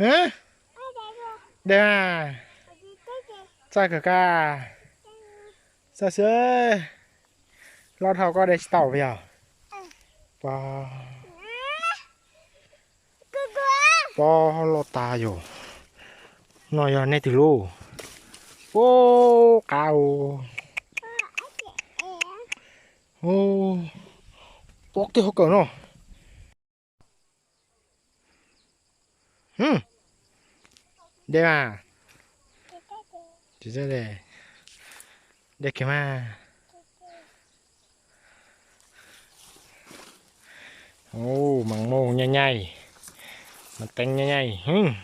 Dej mas, txawj kawg kab, txawj xwb. Loj dhau koj de tsis tau yog? Pob, pob loj tas yom. No yog nej twg lub? Ub, qab u. Ub, pob kawg hauv kawm no. Dej mas, dej kiag mas. Ub, mas muj nyaij nyaij, mas teeb nyaij nyaij.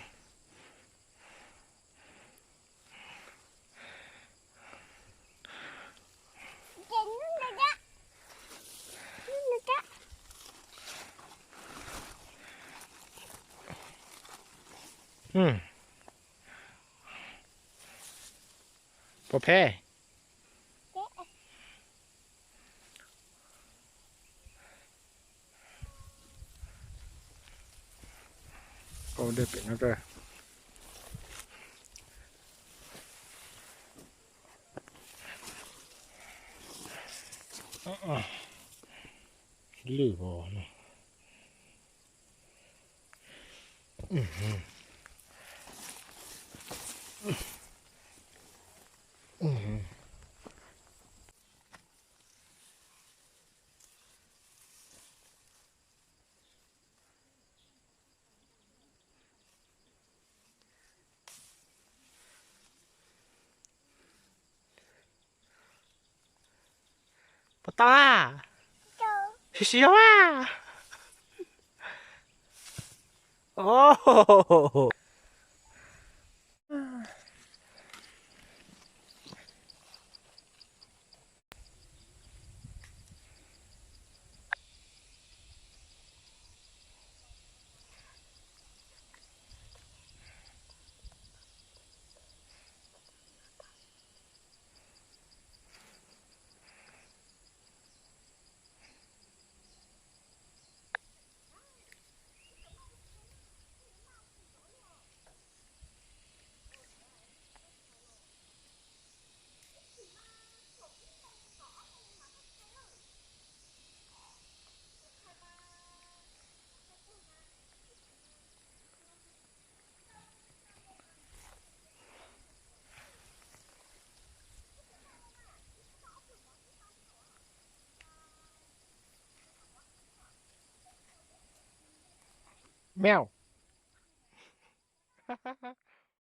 Pov phem. Ua dej pem no. Lwj os. Puas tau a? Siv siv zog a. Meow.